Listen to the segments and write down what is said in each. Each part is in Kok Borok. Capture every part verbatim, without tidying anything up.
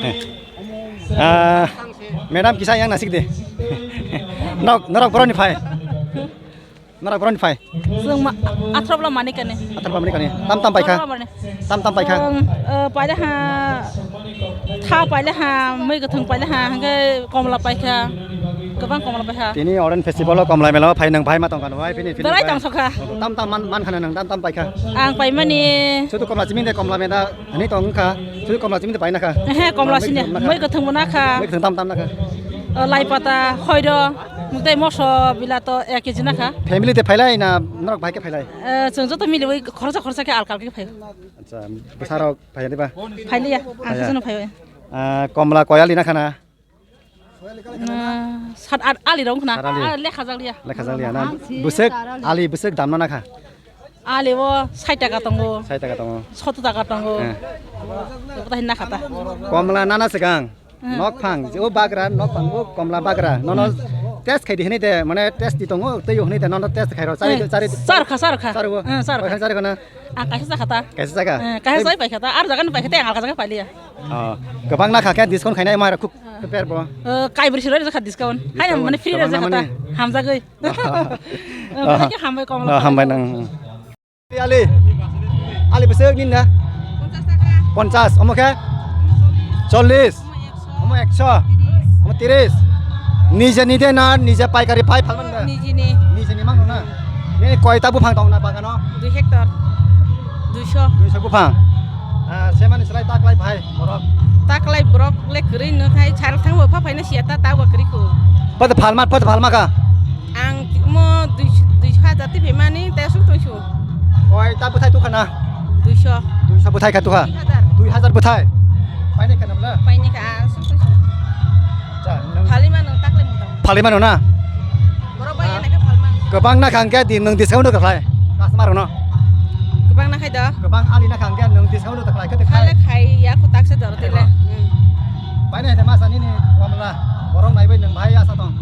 Eh. Ah, madam, kisa yang nasik de. Nok, norok boroni phai. Norok boroni phai. Chwng ma-, athro bla mani kani. Athro bla mani kani. Tam tam paikha. Athro bla mani. Tam tam paikha. Chwng, eh, paile ha, tha paile ha, mui gathang paile ha, hingke komla paikha. Gabang komla paikha. Tini Orange Festival o komla mela o phai nang bai ma tong kha no bai, bini feeling Belai bai. Tong sokha. Tam tam man, man khana nang tam tam paikha. Ang paimani. Sudu komla chiming de komla meda. Ani tong wngkha, sui komla simi de paina kha. Ehe, komla sini, mui kwthwng bo nakha. Mui kwthwng tam tam nakha. O, lai pata, khoiro, tei moso, bilato, ek kg nakha. Family de phailai na, norok bai khe phailai? Eh, chwng joto mili bai khoroksa khoroksa khe alka alka khe phai. Acha, bwsarok phai de ba? Phailiya, ang Phaiya. Khasano phai. Ah, komla koyali nakha na? Ah, sat at ali rong khna. Sat ali. Ah, lekha jak liya. Lekha jak liya na. Bwswk ali bwswk dam na nakha. Ali o sait taka tongo. Sait taka tongo. Sotto taka tongo. Eh. Joto hinna khata. Komla nana swkang. Hmm. Nok phang, je o bagra, nok phang o komla bagra. Nono test khai di hinwi de, mane test di tongo, tei o hinwi de, nono test khai ro. Chari, eh, chari. Char kha, char kha. Char o. Eh, char kha. Chari kha na. Ah, kaisa chakha ta. Kaisa chakha. Eh, kaisa chai paikha ta. Ar jaga ni paikha ta, ang alka jaga pailiya. Oh, kwbang na kha khe discount khainai ma khuk prepare bo. Eh, kaibri siro jakha discount. Hai discount, mane free kwbang na jakha ta. Mane. Hamjagwi. Eh, khe hambai kong. Oh, hambai nang. Ali. Ali bwswk nin na? Ponchas, omo khe? Chollis. Omo ekso. Omo tiris. Nije nide na, nije paikari pai phalman da? Nijini. Nijini mangno na? Nini koita buphang tong na bagano? Dui hektar. Duiso. Duiso buphang. Ah, semani selai taklai phai borok. Taklai borok le kwrwi no khai, sal thangbo pha phaino siya ta, ta ba kwrwi kho. Pada phalma, pada phalma ka? Ang mo dui, dui hajar ti phaimani, te suk tongsu. Koita bwthai tukha na? Duiso. Duiso bwthai kha tukha? Dui hajar. Dui hajar bwthai. Paini kha na bla? Paini kha, suk tongsu. Cha, nang Phalima no taklai mutang. Phalima no na? Borok bai Ah. Ene khe phalma. Kwbang na khang khe di nwng discount rw khlai customer no. Kwbang na khai do? Kwbang ali na khang khe nwng discount rw khlai khe de khai. Khale khai ya khu tak se dor tile. Eba. Hmm. Bai na hede masa nini wamla borok nai bai nwng bai asa tong.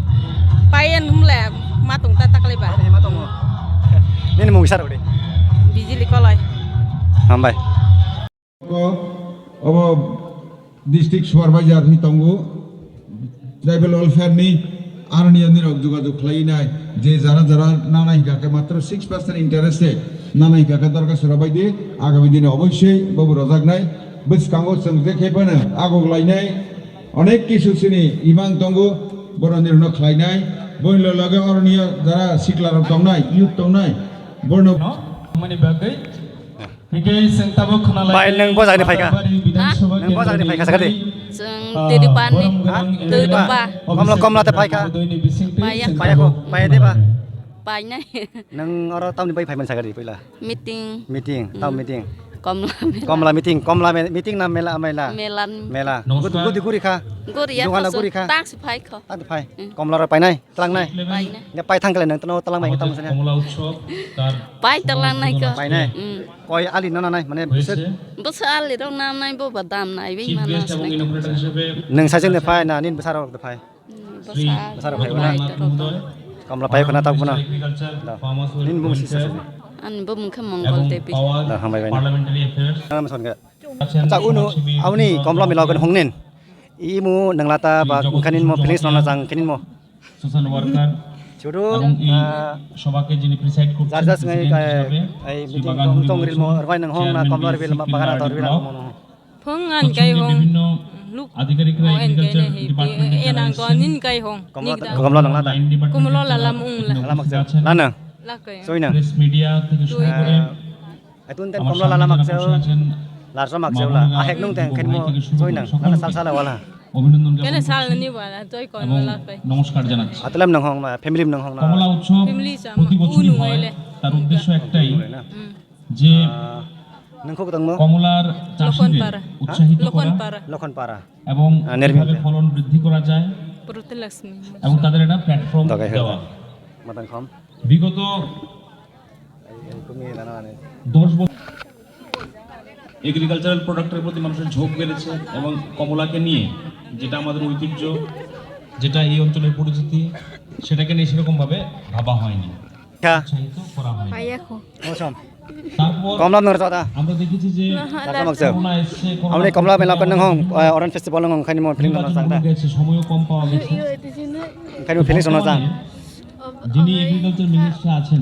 Pai en humle ma tong ta taklai ba. Bai ma tongo. Nini mung sar udi. Bijili koloi. Hambai. Obo district supervisor ni tongo, tribal welfare ni, aroni ani rok jogajog khlai nai, je jara jara nanai hingka khe matro six percent interest se nanai hingka khe dorkha sora bai di, agami dini oboisoi bobo rojak nai, bwskango chwng je khe phano agok lai nai, onek kisu chini imang tongo, boroni rwno khlai nai, boni loge loge aroni jara sikla rok tong nai, youth tong nai, borno. No, mani bagwi. Bai, nwng bo jagani phaikha? Ha? Nwng bo jagani phaikha sakadi? Chwng Tiripa ni. Ha? Tiripa. Komla, komla te phaikha? Paiya. Paiya ko, paiya de ba? Painai. Nwng oro tamni bai phaiman sakadi puila? Meeting. Meeting, tam meeting. Komla mela. Komla meeting, komla me-, meeting na mela, mela? Mela. Mela. Gudi, gudi guri kha? Guri ya. Dukana guri kha? Tak si phai kho. Tak phai. Hmm. Komla ro painai? Tlangnai? Painai. Ya pai thang kale nang tano tlang mai tamo sene. Pai tlang nai ko. Painai. Mm. Koi ali no nanai mane bwswk. Bwswk ali rok nanai bo ba dam nai bai mana. Nang sajeng de phai na nin bwsarok de phai. Mm, bwsa. Bwsarok phai na. Komla pai khona tak buna. Da. Nin bung si sajeng. An bo mungkhe Mongol Devi. Da hambai bai. Parliamentary affairs. Nang son ga. Acha unu auni komla mila kan hongnin. Imu nanglata ba wngkhanin mo feelings nona jang wngkhanin mo. Social worker. Chudu, এবং এই ah, সভাকে যিনি প্রিসাইড করছেন, jar jar sngai president kai হিসাবে ai শ্রী meeting বাগান tong Hari tong ril মৌসুম, mo rwai nang hong na chairman komla ril BSc ma bagana tor ril field mo. Phung an kai hong. বিভিন্ন আধিকারিকরা এগ্রিকালচার ডিপার্টমেন্টের যারা এসেছেন, komla nanglata. লাইন ডিপার্টমেন্টের যারা এখানে উপস্থিত আছেন, প্রেস মিডিয়া থেকে শুরু করে Atun ten komla lana makchao, larsa makchao la, ahek nung ten khenmo, soi nang, nana sal sala wala. অভিনন্দন জ্ঞাপন করছি এবং নমস্কার জানাচ্ছি। Atelem nang hong, family nang hong na. কমলা উৎসব প্রতি বছরই হয়, তার উদ্দেশ্য একটাই যে nang kok tangmo? কমলার চাষিদের উৎসাহিত করা Lokhon Para. এবং কিভাবে ফলন বৃদ্ধি করা যায় এবং তাদের একটা প্ল্যাটফর্ম দেওয়া। Matang khom. বিগত দশ বছর এগ্রিকালচারাল প্রোডাক্টের প্রতি মানুষের ঝোঁক বেড়েছে এবং কমলাকে নিয়ে, যেটা আমাদের ঐতিহ্য, যেটা এই অঞ্চলের পরিচিতি, সেটাকে নিয়ে সেরকমভাবে ভাবা হয়নি, উৎসাহিত করা হয়নি। Paiya kho. Awesome. তারপর কমলা নর চাও da? আমরা দেখেছি যে না, করোনা এসছে, corona Amni komla mela ko nang hong, eh, Orange Festival nang hong, khani mo feeling nang chang da? সময়ও কম পাওয়া গেছে। Khani mo feeling nang chang. যিনি এগ্রিকালচার মিনিস্টার আছেন,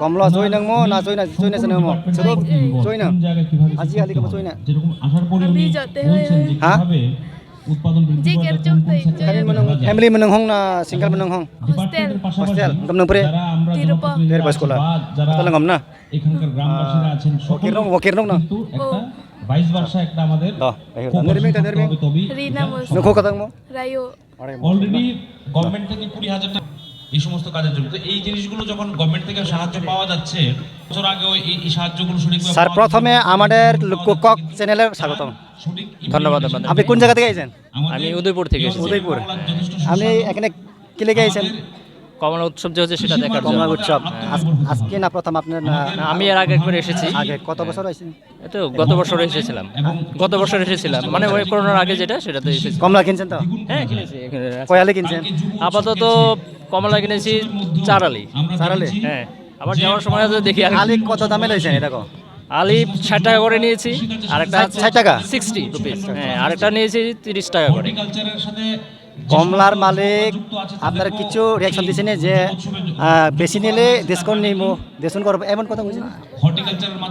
Komla choi nang mo, na choi na, choi na choi na mo. Choi na. কোন জায়গায় কিভাবে Aji ali ko choi na. যেরকম আসার পরে উনি বলছেন যে হ্যাঁ? কিভাবে উৎপাদন বৃদ্ধি করা যায়, কোন কোন সেক্টরে Khani mo nang family mo nang hong na single mo nang hong? Hostel. Hostel. Gam nang pre? Tirupa. Tirupa school. Hostel ngam na? এখানকার গ্রামবাসীরা আছেন, সকলে কিন্তু একটা vice versa একটা আমাদের Nirming ta nirming. Rina Mos. Nukho katang mo? Rayo. Already government থেকে কুড়ি হাজার টাকা এই সমস্ত কাজের জন্য। তো এই জিনিসগুলো যখন গভর্নমেন্ট থেকে সাহায্য পাওয়া যাচ্ছে, বছর আগেও এই, এই সাহায্যগুলো সঠিকভাবে স্যার, প্রথমে আমাদের লোককক চ্যানেলে স্বাগতম। ধন্যবাদ আপনাদের। আপনি কোন জায়গা থেকে আইছেন? আমি উদয়পুর থেকে এসেছি। উদয়পুর। আপনি এখানে কি লেগে আইছেন? কমলা উৎসব যে হচ্ছে সেটা দেখার জন্য। কমলা উৎসব। আজ-, আজকে না প্রথম আপনার না? না, আমি এর আগে একবার এসেছি। আগে কত বছর হয়েছে? এই তো গত বছর এসেছিলাম। গত বছর এসেছিলাম, মানে ওই করোনার আগে যেটা, সেটাতে এসেছি। কমলা কিনছেন তো? হ্যাঁ, কিনেছি, এখানে আছে। কয় আলি কিনছেন? আপাতত কমলা কিনেছি চার আলি। চার আলি? হ্যাঁ, আবার যাওয়ার সময় হয়তো দেখি আর আলি কত দামে লইছেন এটা কো? আলি ষাট টাকা করে নিয়েছি, আর একটা ষাট, ষাট টাকা? Sixty rupees. হ্যাঁ, আরেকটা নিয়েছি তিরিশ টাকা করে। কমলার মালিক আপনারা কিছু রিয়াকশন দিচ্ছেন যে, আহ, বেশি নিলে ডিসকাউন্ট নিব, ডিসকাউন্ট করবো, এমন কথা বলছেন?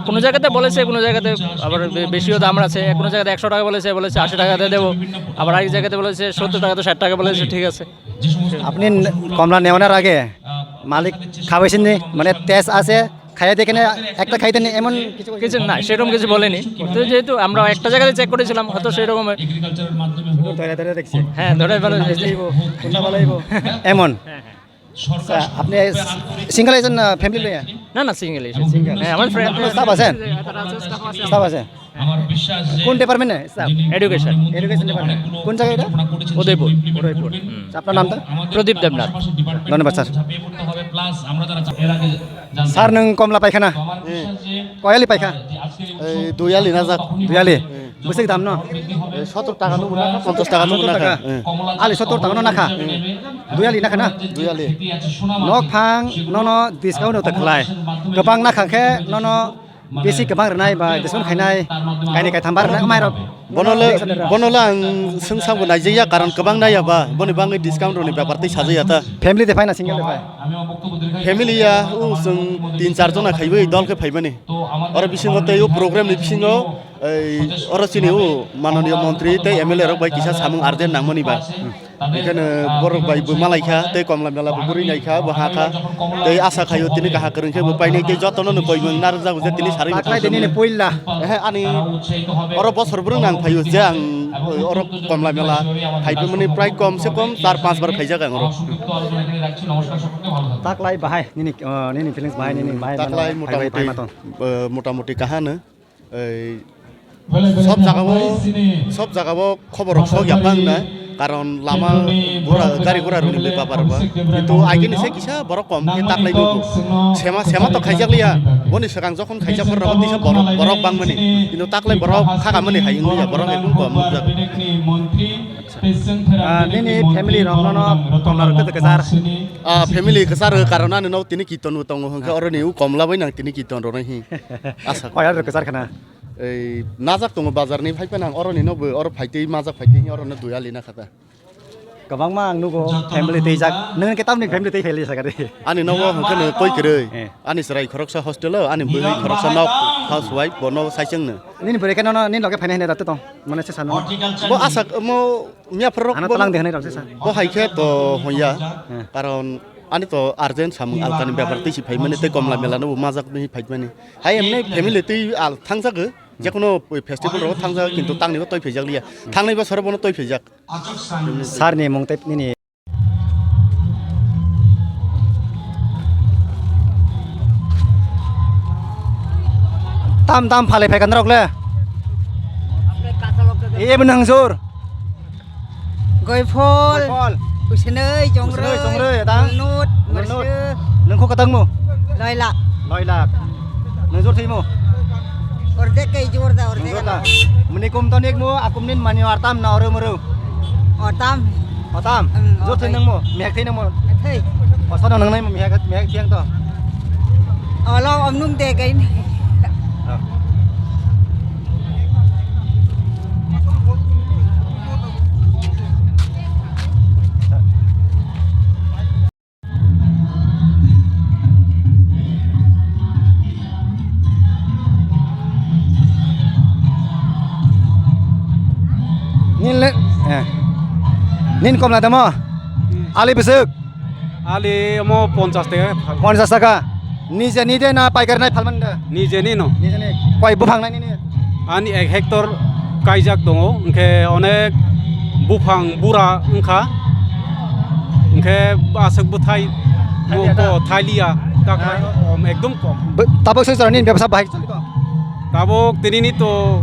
কোনো জায়গাতে বলেছে, কোনো জায়গাতে আবার বে-, বেশিও দাম আছে, কোনো জায়গাতে একশো টাকা বলেছে, বলেছে আশি টাকাতে দেবো, আবার আরেক জায়গাতে বলেছে সত্তর টাকা তো ষাট টাকা বলেছে, ঠিক আছে। আপনি ন-, কমলা নেওয়ানোর আগে মালিক খাওয়াইছেন নি? মানে টেস্ট আছে, খাইয়া দেখে না, একটা খাইতে নেই এমন কিছু বলছেন? কিছু না, সেরকম কিছু বলেনি। তো যেহেতু আমরা একটা জায়গাতে চেক করেছিলাম, হয়তো সেরকম হয়। শুধু ধরে ধরে দেখছেন? হ্যাঁ, ধরে ভালো কোনটা হয়েছে। ভালো হইব, কোনটা ভালো হইব? এমন? হ্যাঁ, হ্যাঁ। আচ্ছা, আপনি সিঙ্গেল আইছেন না ফ্যামিলি লইয়া? না, না, সিঙ্গেল এসেছি। সিঙ্গেল। হ্যাঁ, আমার ফ্রেন্ড আপনার স্টাফ আছেন? স্টাফ আছে। স্টাফ আছে? কোন ডিপার্টমেন্টে স্টাফ? এডুকেশন। Education department. কোন জায়গা এটা? উদয়পুর। উদয়পুর। হুম। আচ্ছা, আপনার নামটা? প্রদীপ দেবনাথ। ধন্যবাদ, sir. Sir, nung komla paikha na? Hmm. Koyali paikha? Eh, duyali najak. Duyali? Hmm. Bwswk dam no? Eh, sottor taka nung nakha, ponchash taka nung nakha. Sottor taka? Hmm. Ali sottor taka no nakha? Hmm. Duyali nakha na? Duyali. Nok phang nono discount no ta khlai. Kwbang nakha khe nono bisi kwbang rwnai ba discount khainai, kainwi kaitham ba rwnai, amai rok. Bono le, bono le ang swngsa bo naijaya, karon kwbang naiya ba, boni bagwi discount rokni bepar tei sajaya ta. Family de phai na single de phai? Family ya, o chwng tin char jona khaiwi dol khe phaimani. Oro bisingo tei o program ni bisingo, ei, oro chini o mananiya montri tei M L A rok bai kisa samung urgent nangmani bai. Ekheno borok bai bo malaikha, tei komla mela bo bwrwi naikha, bo hakha. Tei asa khaio tini kaha kwrwng khe bo painai, tei jotono no koimung narwkjago je tini sarwi bo Taklai tongthokmung. Dinini puila. Ehe, ani oro bosor bwrwng nang phaio je ang oro komla mela phaiphaimani prai kom se kom char panch bar phaijak ang oro. Taklai bahai nini, uh, nini feelings bahai nini bahai. Taklai mano, motamoti, phai, phai maton. Uh, motamoti kahano. Ei, sob jagao, sob jagao khobor rok sok ya phang na, karon lama gura, gari gura rokni bepar ba. Kintu agini se kisa borok kom khe taklai nugo. Sema, sema to khaijak liya. Boni swkang jokhon khaijak phar rok tisa borok, borok bangmani. Kintu taklai borok khakamani hai wngya, borok ekdom kom nukjak. Ah, nini family rok nono komla rok kwchar kwchar? Ah, family kwchar, karon ani no tini kiton bo tongo hwnkhe oroni u komla bai nang tini kiton rok nai hi. Asa. Koyar rok kwchar khana? Ei, najak tongo bazar ni phai phano ang oroni no bo oro phai tei majak phai tei oroni duyali na khata. Kwbangma ang nugo family tei jak. Nang ke tamni family tei family sakari? Ani nogo hwnkhe no koi kwrwi. Eh. Ani chwrai khoroksa hostel o, ani bwrwi khoroksa nok housewife, bono saichwng no. Nini bwrwi khe nono nini loge phainai hinwi rwtwi tong, mane se sano. Bo asa mo miya phorok. Ano bo talang de hinwi rok se sa. Bo hai khe to hoya. Hmm. Karon ani to urgent samung alkani bepar tei si phaimani tei komla mela no bo majak ni phaimani. Hai emne family tei al thangjago. Jekono festival rok thangjago kintu tangni bo toi phaijak liya. Thangnai bosor bono toi phaijak. Sir ni mung tei nini. Tam tam phalai phai kan rok le. Ebo nang jor. Goiphol. Goiphol. Usinoi, Chongroi. Usinoi, Chongroi, dang. Nut, Nut. Mersi. Nang kho katang mo? Loi lakh. Loi lakh. Nang jor thimo? Ordek kai jor da, ordek. Jor da. Muni kum to nek mo, akum nin mani artam na oro moro. Otam. Otam. Hmm, jor thai otai. Nang mo, mehek thai nang mo. Thai. Osa nang nang nai mo mehek, mehek thiang to. Olo omnung de kain. Nin le, eh. Nin komla tamo? Hmm. Ali bwswk? Ali omo ponchas taka. Ponchas taka. Nijeni de na paikari nai phalmani de? Nijeni no. Nijeni. Koi buphang nai nini? Ani ek hektor kaijak tongo, hwnkhe onek buphang bura wngkha, hwnkhe aswk bwthai thailia da? Thailia, taklai kom, ekdom kom. Bo-, tabuk se jora nini bebsa bahai choli tong? Tabuk tinini to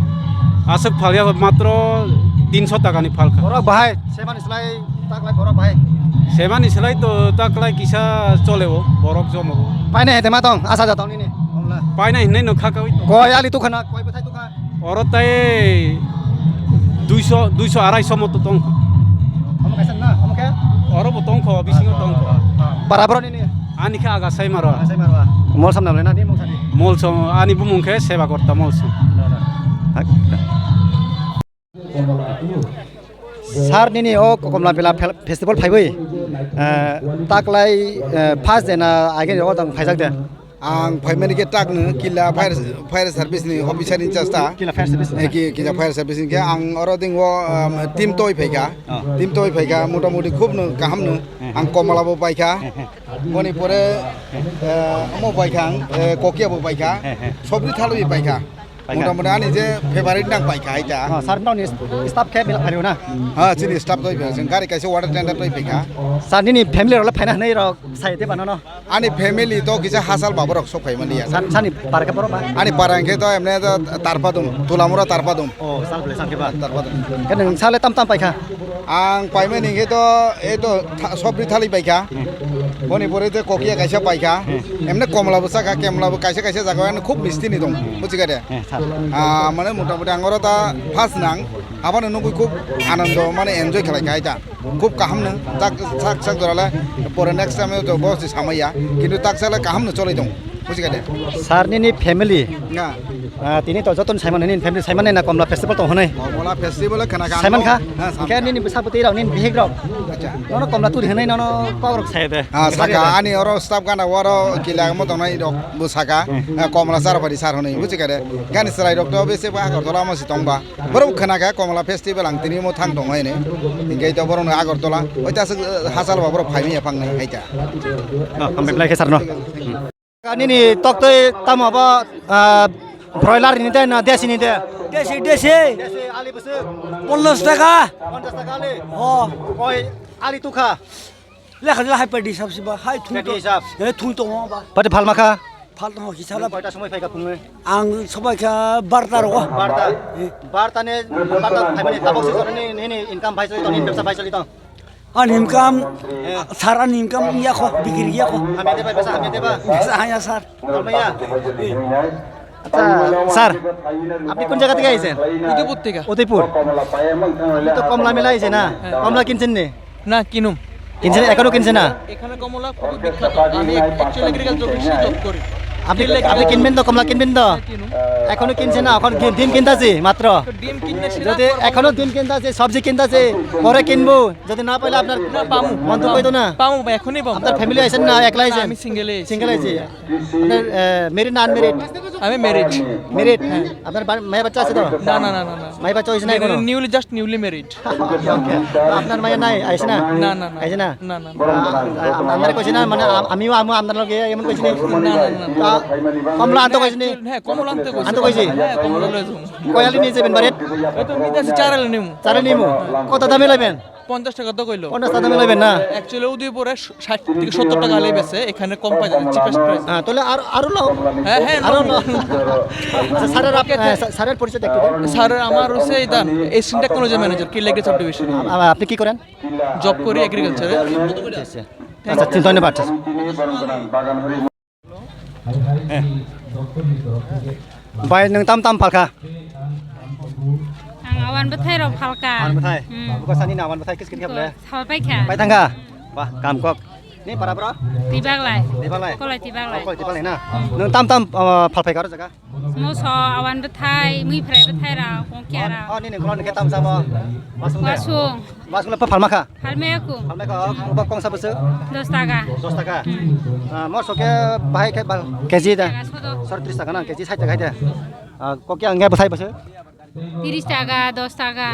aswk phalya matro tinso takani phalkha. Borok bahai, semani slai taklai borok bahai. Semani slai to taklai kisa choleo, borok jomo. Paina hete ma tong, asa ja tong nini, omla. Paina hinai no kha kawi. Koi ali tukha na, koi bwthai tukha. Oro tai duiso, duiso, araiso moto tongkha. Omo kaisa na, omo khe? Oro bo tongkha, bisingo tongkha. Para boro nini? Ani khe aga sai maro. Aga sai maro. Mol samna le na, ni mung sani? Molsom, ani bumung khe Sebakorta Molsom. Sir, nini o Komla Bela fel-, festival phaiwi, eh, taklai, eh, first day na again o tang phaijak de? Ang phaimani khe takno Killa fire, fire service ni officer in charge ta. Killa fire service. Eh, ki-, Killa fire service ni khe ang oro ding o, um, team toi phaikha. Oh. Team toi phaikha, motamoti khub no kaham no. Hmm. Ang Komla bo paikha. Hmm, hmm. Boni pore, eh, omo paikha ang, eh, Kokia bo paikha. Hmm, hmm. Sobri thalwi paikha. Paikha. Motamoti ani je favorite nang paikha aita. Oh, sir, nini staff khe belai phaio na? Ha, chini staff toi phaio. Chwng gari kaisa order tender toi phaikha. Sir, nini family rok le phaina hwnwi rok sai te bana no? Ani family to kisa Hasal baborok sok phaimani ya. Sir, sani para khe borok ba? Ani para hwnkhe to emne to Tarpadum, Tulamura Tarpadum. Oh, sir, belai sangkhe ba? Tarpadum. Khe nwng sale tam tam paikha? Ang paimani hwnkhe to, ei to tha-, sobri thali paikha. Hmm. Boni pore te Kokia kaisa paikha. Hmm. Emne Komla bo chakha, Komla bo kaisa kaisa jaga o khub misti ni dong. Hmm. Buchikha de? Hmm, sir. Ah, mane motamoti ang oro ta first nang, abono nugwi khub anando mane enjoy khlai kha aita. Khub kaham no, tak, sak, sak jora le, pore next time to boss di samaya, kintu tak sale kaham no cholai tong, buji kha de? Sir nini family, nga, ah, tini to joton Simon nini family Simon na Komla festival tong honai? Komla festival khana kha. Simon kha? Ha, Simon. Khe nini bwsa bwtwi rok, nini bihik rok? Acha. Nono Komla turi honai, nono kok rok sai de? Ha, saka ani oro staff gana oro kila mo tongnai rok bo saka, eh, Komla sar pari sar honai, buji kha de? Gani chwrai rok to bese ba Agartala mo si tong ba. Borok khwna kha Komla festival ang tini mo thang tong hai ne. Hingke to borok no Agartala. Oi ta aswk, eh, Hasal ba borok phai manya phang nai hai ta. No, hambai belai khe sir no. Nini toktwi tamo bo, ah, broiler ni de na desi ni de? Desi, desi. Desi ali bwswk? Ponchash taka. Ponchash taka ali? Oh. Koi ali tukha? Lekha jala hai padi hisab siba, hai thung to. Padi hisab. Eh, thung to ba. Padi phalma kha? Phal to hisab la. Koita somoi phaikha phungni? Ang somoi kha barta rogo. Barta. Eh. Barta ne, barta phaimani tabok se ni, ni, ni income phai sali tong, ni bebsa phai sali tong. An income, eh, sir an income ya kho, bikir ya kho. Hamya deba, bebsa hamya deba. Bebsa haya sir. Phalmaya. Eh. আচ্ছা, স্যার, আপনি কোন জায়গা থেকে আইছেন? উদয়পুর থেকে। উদয়পুর? আপনি তো কমলা মেলা আইছেন, না? হ্যাঁ। কমলা কিনছেন নি? না, কিনুম। কিনছেন, এখনো কিনছেন না? এখানে কমলা খুবই বিখ্যাত। আমি actually agriculture office-এ job করি। আপনি, কিনলে আপনি কিনবেন তো, কমলা কিনবেন তো? হ্যাঁ, কিনুম। এখনো কিনছেন না, এখন কি-, ডিম কিনতেছি মাত্র। তো ডিম কিনলে সেটা যদি পরে এখনো ডিম কিনতেছি, সবজি কিনতেছি, পরে কিনবো। যদি না পাইলে আপনার না, পামু। মন দুঃখ হইতো না? পামু, এখনই পামু। আপনার family আইছেন না, একলা না, আইছেন? আমি single-এ আইছি। Single আইছি। আপনার, আহ, married না unmarried? আমি married। Married? হ্যাঁ। আপনার বা-, মেয়ে বাচ্চা আছে তো? না, না, না, না, না। মেয়ে বাচ্চা হয়েছে না এখনো? Newly, just newly married। Okay। আপনার মেয়ে নাই, আইছে না? না, না, না। আইছে না? না, না, না। আ-, আ-, আপনারা কইছে না, মানে, আ-, আমিও আমু আপনার লগে এমন কইছি না? না, না, না, না। তা কমলা আনতে কইছে নি? হ্যাঁ, কমলা আনতে কইছে। আনতে কইছে? হ্যাঁ, কমলা লয়ে যাবো। কয়ালি নিয়ে যাবেন বাড়িত? ওই তো নিতে আসি, চার আলি নিমু। চার আলি নিমু? কত দামে লইবেন? পঞ্চাশ টাকা তো কইলো। পঞ্চাশ টাকা দামে লইবেন না? Actually, উদয়পুরে ষাট থেকে সত্তর টাকা আলে বেচে, এখানে কম পাই যায়, cheapest price। হ্যাঁ, তাহলে আর, আরো লাও। হ্যাঁ, হ্যাঁ, আরো লাও। লাও। আচ্ছা, স্যারের আপ-, আহ, স্যারের পরিচয়টা একটু দেন। স্যার, আমার হচ্ছে এটা, Asian Technology Manager, Killa Agri Subdivision। আ-, আ-, আপনি কি করেন? Job করি agriculture-এ। আচ্ছা, আচ্ছা, ধন্যবাদ। Bai, nwng tam tam phalkha? Ang awan bwthai rok phalkha. Awan bwthai? Hmm. Buka sani na awan bwthai kis kis khe ble? Sal paikha. Pai thangkha? Bah, kam kok. Ni para bro? Tibaglai. Tibaglai? Kolai Tibaglai. Oh, Kolai Tibaglai na? Hmm. Nwng tam tam, ah, phalphai karo jaga? Moso, awan bwthai, mui phrai bwthai rok, kongkia rok. Oh, nini kolor ni khe tam samo? Wasung de? Wasung. Wasung le phalma kha? Phalmaya kung. Phalmaya kha, oh, kongsa bwswk? Dos taka. Dos taka? Hmm. Ah, moso khe bahai khe ba, K G da? Taka sodo. Sor tris taka na, K G sait taka hai de. Ah, kongkia hwnkhe bwthai bwswk? Tiris taka, dos taka.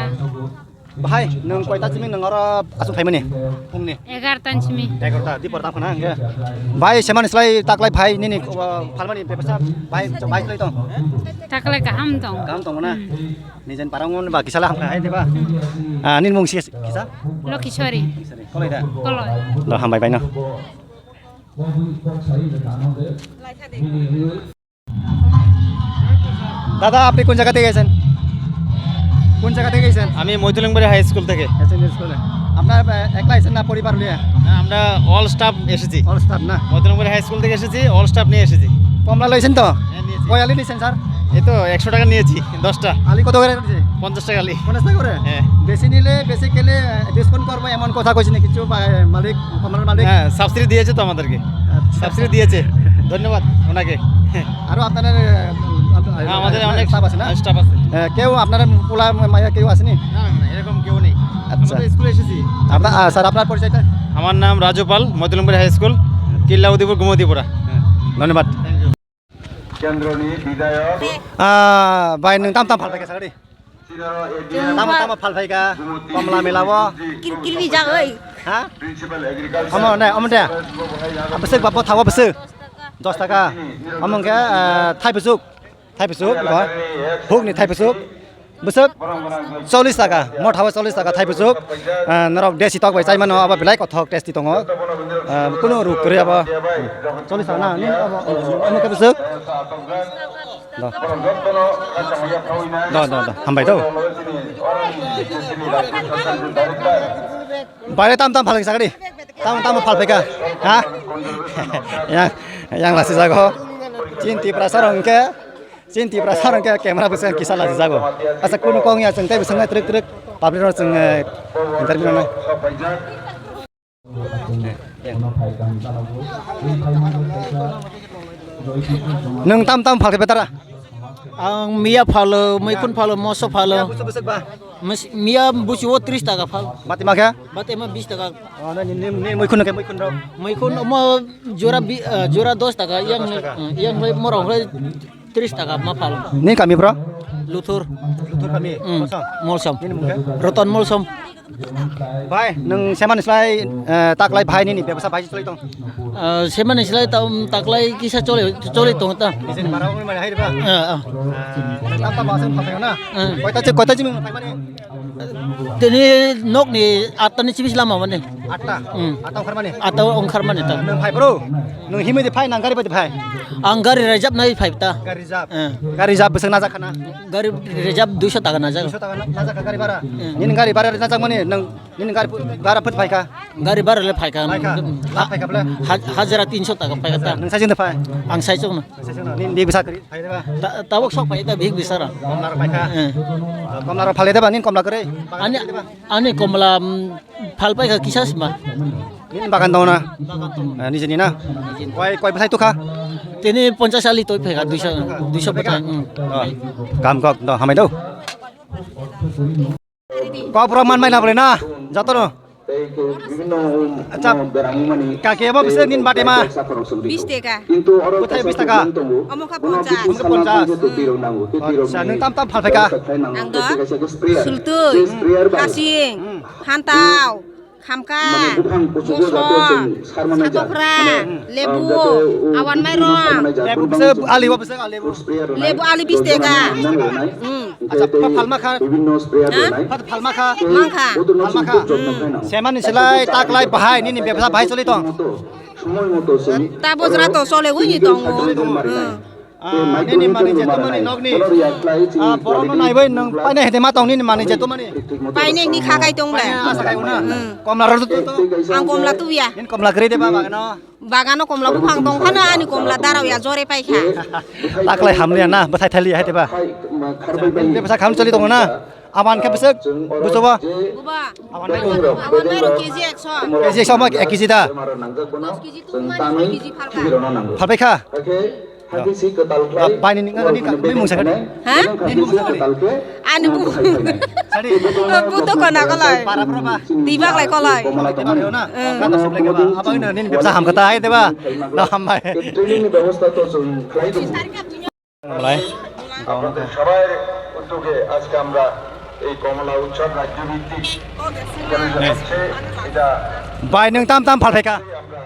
Bahai, nwng koita simi nwng oro aswk phaimani? Phungni? Egarota ni simi. Egarota, dipor tamo khna hwnkhe. Bahai, semani slai taklai bahai nini, uh, phalmani bebasa bahai, bahai slai tong? Taklai kaham tong. Kaham tong na? Hmm. Nijen parang mon ba kisala hamkha hai diba? Hmm. Ah, nini mung si kisa? Lokhiswari. Lokhiswari. Kolai da? Kolai. Lo hambai bai no. দাদা, আপনি কোন জায়গা থেকে এসেছেন? কোন জায়গা থেকে এসেছেন? আমি মৈতলিংবাড়ি হাই স্কুল থেকে। এসেছেন স্কুলে। আপনার, আহ, একলা এসেছেন না পরিবার নিয়ে? না, আমরা অল স্টাফ এসেছি। অল স্টাফ না? মৈতলিংবাড়ি হাই স্কুল থেকে এসেছি, অল স্টাফ নিয়ে এসেছি। কমলা লইছেন তো? হ্যাঁ, নিয়েছি। কয় আলি নিছেন, স্যার? এই তো একশো টাকা নিয়েছি, দশটা। আলি কত করে নিচ্ছে? পঞ্চাশ টাকা আলি। পঞ্চাশ টাকা করে? হ্যাঁ। বেশি নিলে, বেশি গেলে, আহ, ডিসকাউন্ট করবো এমন কথা কইছেন কিছু, বা, আহ, মালিক, কমলার মালিক? হ্যাঁ, সাবসিডি দিয়েছে তো আমাদেরকে। আচ্ছা। সাবসিডি দিয়েছে। ধন্যবাদ ওনাকে। আরো আপনাদের, আহ, আপ-, আপ-, হ্যাঁ, আমাদের আপ-, অনেক স্টাফ আছে না? স্টাফ আছে। আহ, কেউ আপনার পোলা মাইয়া কেউ আসেনি? না, না, না, এরকম কেউ নেই। আচ্ছা। আমরা তো স্কুলে এসেছি। আপনার, আহ, স্যার, আপনার পরিচয়টা? আমার নাম রাজু পাল, মৈতলিংবাড়ি হাই স্কুল, কিল্লা উদয়পুর, গোমতীপুরা। হ্যাঁ, ধন্যবাদ। Thank you. কেন্দ্রনি বিধায়ক। আহ, ভাই, নং tam tam phalphai kha sagri? Tamo, tamo phalphai kha, komla mela o. Kir-, kirbi jak oi. Ha? Omo ne, omo de. Bwswk ba, bo thago bwswk. Dos taka. Omo hwnkhe, ah, thai bwswk. Thai bwswk, bo. Hukni thai bwswk. Bwswk. Chollis taka. Mo thago chollis taka thai bwswk. Ah, norok desi tok bai chai mano, abo belai kothok tasty tongo. Ah, kunu ruk kwrwi abo. Chollis taka na, nini abo, omo khe bwswk. Do. Do, do, do. Hambai do. Baire tam tam phalphai sagri. Tam tam phalphai kha. Ha? Yang, yang lasi jago. Chin Tiprasa rong ke. Chin Tiprasa rong ke camera bwswk kisa lasi jago. Asa kunu kong ya chwng tei bwswk nai trek trek. Public rong chwng, eh, interview rong nai. Nwng tam tam phalkhe betara? Ang miya phalo, muikhun phalo, moso phalo. Bwswk bwswk ba? Mis-, miya busi o tris taka phal. Bati makhe? Bati ma bis taka. Oh, na ni, ni, ni muikhun ke muikhun rok. Muikhun omo jora bi-, ah, jora dos taka, yang, dos taka. Ah, yang bai morong bai tris taka ma phal. Ni kami bro? Luthur. Luthur kami. Hmm. Molsom. Molsom. Nini mung khe? Roton Molsom. Bhai, nwng semani slai, eh, taklai bhai nini bebsa bhai choli tong? Eh, semani slai ta, um, taklai kisa choli, choli tong ta. Nijeni bara ungwi mani hai ba? Eh, eh. Eh, tam tam aswk phatai na? Eh. Koita chi, koita chi mung phaimani? Tini nokni atta ni chibis lama mani. Atta? Hmm. Atta ongkhar mani? Atta ongkhar mani ta. Nwng phai bro? Nwng himwi de phai nang gari bai de phai? Ang gari reserve nai phai ta. Gari reserve? Eh. Gari reserve bwswk najak khana? Gari reserve duiso taka najak. Duiso taka na-, najak kha gari bara? Eh. Nini gari bara najak mani nwng nini gari pu-, bara phut phai kha? Gari bara le phai kha. Phai kha? Ha-, phai kha bla? Ha-, hajira tinso taka phai kha ta. Nwng sai jeng de phai? Ang sai chong na. Nwng sai jeng na. Nini de bwsa kwrwi phai de ba? Ta-, tabuk sok phai ta bihik bisara. Komla rok phai kha? Eh. Komla rok phale de ba nini komla kwrwi? Ani, ani komla, mm, phal pai kha kisa sima. Nini bagan dong na? Bagan dong. Eh, nijeni na? Nijeni. Koi, koi bwthai tukha? Tini ponchas ali toi phai kha, duiso, duiso bwthai, hmm. Oh, kam kok, do, hamai do. Kok bro man mai na bole na, joto no. Acha, kaki abo bwswk nini bati ma? Bis taka. Bwthai bis taka? Omo kha ponchas. Omo kha ponchas. Acha, nwng tam tam phal phai kha? Ang do, sultwi, hmm, hasing, hmm, hantao, khamka, mosom, satokra, lebu, awan mairong. Lebu bwswk ali, o bwswk ali lebu. Lebu ali bis taka. Hmm. Acha, pha phalma kha? Ha? Pha phalma kha? Mangkha. Phalma kha? Hmm. Semani silai, taklai bahai, nini bebsa bahai choli tong? Ta bojra to chole ui ni tongo. Hmm. Ah, nini mani je tumani nokni. Ah, borokno naibai nwng paina hede ma tong nini mani je tumani. Paina ni kha kai tong le. Paina asa kai una. Hmm. Komla rw tu tu. Ang komla tu ya. Nini komla kwrwi de ba bagano. Bagano komla buphang tong phano ani komla darao ya jore pai kha. Taklai hamliya na, bwthai thaliya hai de ba. Nini bebsa kham choli tongo na. Aban khe bwswk, buso ba? Buba. Aban bai rok. Aban bai rok K G ekso. K G ekso ma, ek K G da? Dos K G tu mani, soi K G phalka. Phalbai kha? Bai ni nini mung sakani? Ha? Nini mung sakani? Ani bu. Sari. Bu to kona kolai. Para pro ba? Tibak lai kolai. Tibak lai na? Kata sublai ke ba? Abang ini nini bebsa ham kata hai te ba? No ham bai. Malai. আপনাদের সবার উদ্যোগে আজকে আমরা এই কমলা উৎসব রাজ্যভিত্তিক celebration হচ্ছে, এটা Bai, nwng tam tam phalphaikha? আমরা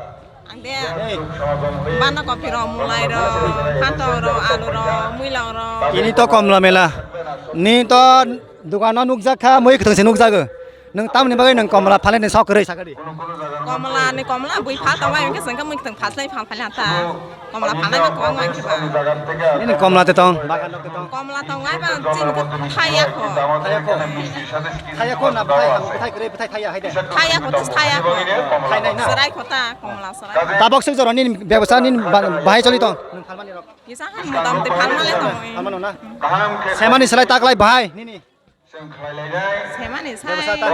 Ang de, samagon হয়ে bana kopi rok, mulai rok, phantok rok, alu rok, muilok rok. Ini to komla mela. Ni to dukano nukjak kha, mui kwthwng se nukjago. Nwng tamni bagwi nwng komla phalnani sok kwrwi sakha di? Komla ni komla bui phal tongbai, hwnkhe chwng khe mui kwthwng phalsai phal phal ta. Komla phalnai ma kwbangma hwnkhe ba. Nini komla te tong? Komla tongbai ba chini khe thaya kho. Thaya kho? Thaya kho na bwthai ham, bwthai kwrwi, bwthai thaya hai de? Thaya kho, thaya kho. Thainai na? Chwrai kho ta, komla chwrai. Tabok swk jora nini bebsa nini ba-, bahai choli tong? Nwng phalmani rok? Kisa han motamoti phalmale tong. Phalmano na? Semani selai taklai bahai nini? Semani sai. Bebsa ta.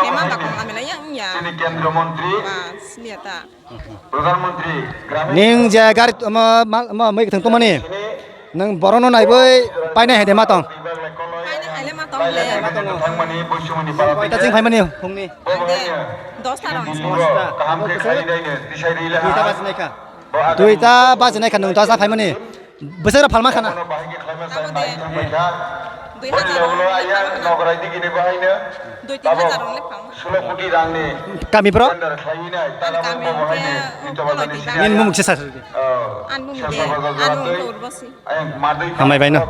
Sema ba komla mela yang ya. Bas, liya ta. Ning je gari ma, ma, ma, mui kwthwng tongmani. Nwng borokno naiwi painai hai de ma tong? Painai hai le ma tong le. Nwng koita chwng phaimani phungni? Ang de, dosta rok. Dosta. Duita bajinai kha. Duita bajinai kha nwng dosta phaimani. Bwswk rok phalma khana? Tamo de. Dui hajar rok le phalma khana. Dui tin hajar rok le phalma. Kami bro? Ani kami hwnkhe Koloi Tibak. Nini mumung se sa. Ani mumung de, ani mumung khe Urbosi. Hambai bai no.